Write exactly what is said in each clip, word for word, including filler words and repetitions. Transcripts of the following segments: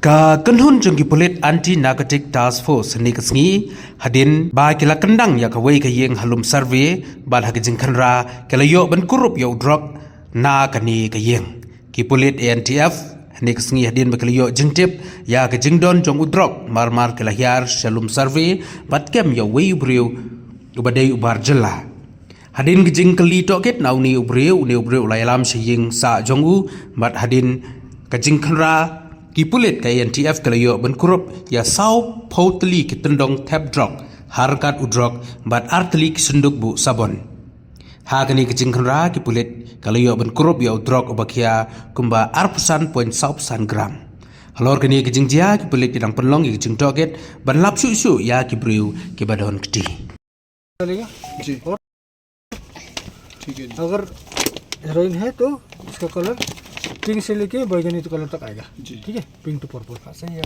Ka kynhun jong ki pulit Anti Narcotic Task Force hynne ka sngi, hadien ba ki la kyndang ïa kawei ka ïing ha Lum Survey bad ha ka jingkhynra ki la ïoh ban kurup ïa u drok na kane ka ïing. Ki pulit A N T F hynne ka sngi, hadien ba ki la ïoh jingtip ïa ka jingdon jong u drok, mar mar ki la hiar sha Lum Survey bad kem ïa uwei u briew uba dei u bar jylla. Hadien ka jingkylli tohkit na une u briew, une u briew u la ïalam sha ïing sah jong u, bad hadien ka jingkhynra, ki pulit ka A N T F ki la ïoh ban kurup ïa saw phew tylli ki tyndong thep drok ha ryngkat u drok bad ar tylli ki synduk buh sabon. Ha kane ka jingkhynra, ki pulit ka la ïoh ban kurup ïa u drok uba khia kumba arphew san point saw phew san gram. Halor kane ka jingjia, ki pulit ki dang pynlong ïa ka jingtohkit ban lap shuh shuh ïa ki briew kiba don kti. चलेगा। जी। और ठीक है जी। अगर हीरोइन है तो इसका colour pink से लेके बैगनी कलर तक आएगा। जी। ठीक है, पिंक टू पर्पल। हाँ, सही है।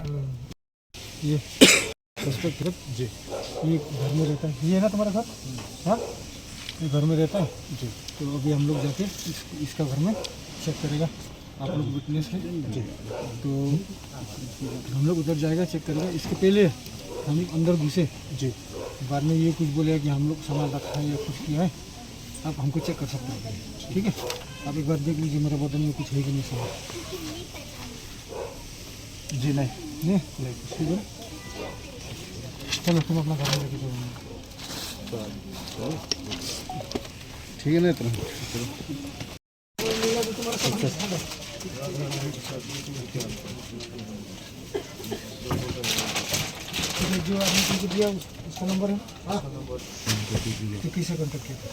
ये सस्पेक्ट है। जी। ये घर में रहता है, ये है ना तुम्हारा घर? हाँ, ये घर में रहता है। जी। तो अभी हम लोग जाके इस, इसका घर में चेक करेगा। आप लोग विटनेस हैं। जी। तो हम लोग उधर जाएगा, चेक करेगा। इसके पहले हम अंदर घुसे। जी। बाद में ये कुछ बोलेगा कि हम लोग सामान रखा है या कुछ किया है, आप हमको चेक कर सकते हैं। ठीक है, आप एक बार देख लीजिए मेरे बदन में कुछ है कि नहीं सामान। जी, नहीं। नहीं? नहीं, कुछ नहीं है। चलो, तुम अपना घर में लेके जाओ। ठीक है ना, इतना? जो आदमी तुमको दिया, उस-, उसका नंबर है? हाँ। तो किससे कॉन्टैक्ट किया था?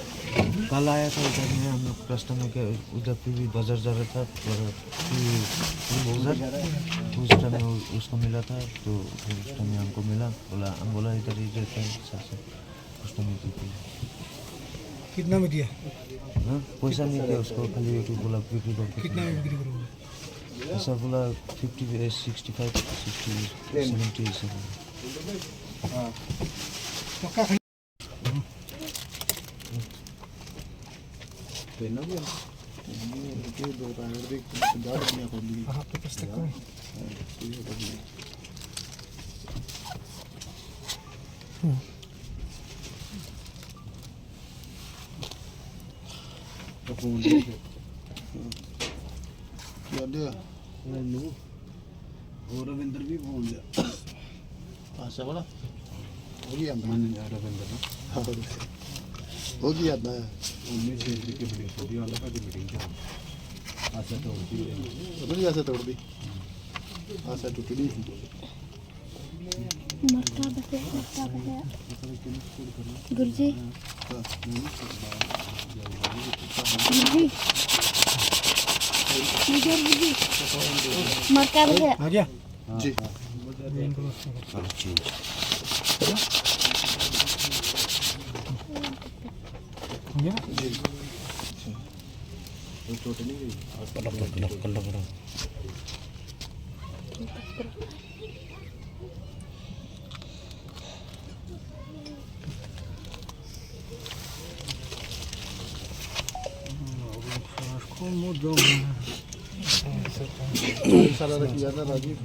कल आया था उधर में, हम लोग रास्ते में के उधर पे भी बाजार जा रहा था, पर फिर, फिर उधर उस टाइम में उ-, उसको मिला था, तो फिर उस टाइम में हमको मिला, बोला, हम बोला, "इधर ही रहता है, सर से।" उसको नहीं पीती। कितना में दिया? हाँ, पैसा नहीं दिया उसको, खाली ये तो बोला, "बिक्री करो।" कितना में बिक्री करूँगा? ऐसा बोला, फिफ्टी, ए, सिक्सटी फ़ाइव, सिक्सटी, सेवेंटी ऐसा बोला। हाँ। पक्का खाली पहना भी है। ये दो टायर देख, पंजाब में पड़ ली। हाँ, तो बस तक करो। हाँ, तो ये पड़ ली। क्या दे? वो रविंद्र भी फोन लिया। अच्छा, बड़ा? हो गया ना? मैंने रविंद्र ना। हाँ, हो गया। हो गया ना? उन्नीस से की मीटिंग, सभी वाला का जो मीटिंग था। अच्छा, तो उनकी तो नहीं, ऐसे तोड़ दी। अच्छा, टूटी नहीं। मरका बहे, मरका बहे। गुरुजी। गुरुजी। गुरुजी। मरका बहे। आ गया? जी। चलो, चेंज। हो गया? जी। वो चोट नहीं गई? Condemn, condemn, condemn, condemn. सारा रख लिया था राजीव।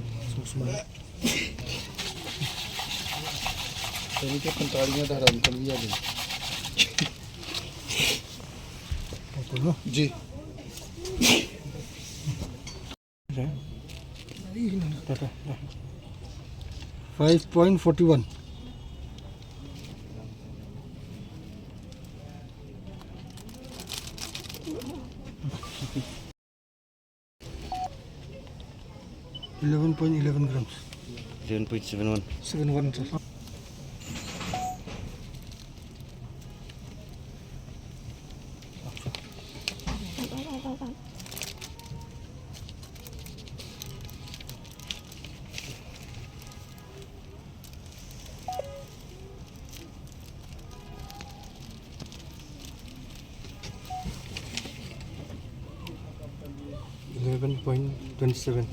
इनके पंताड़ियाँ धारा निकल गया जी। जी। Five point forty one. Eleven point eleven grams. Eleven point seven one. Seven one, sir. Eleven point twenty seven.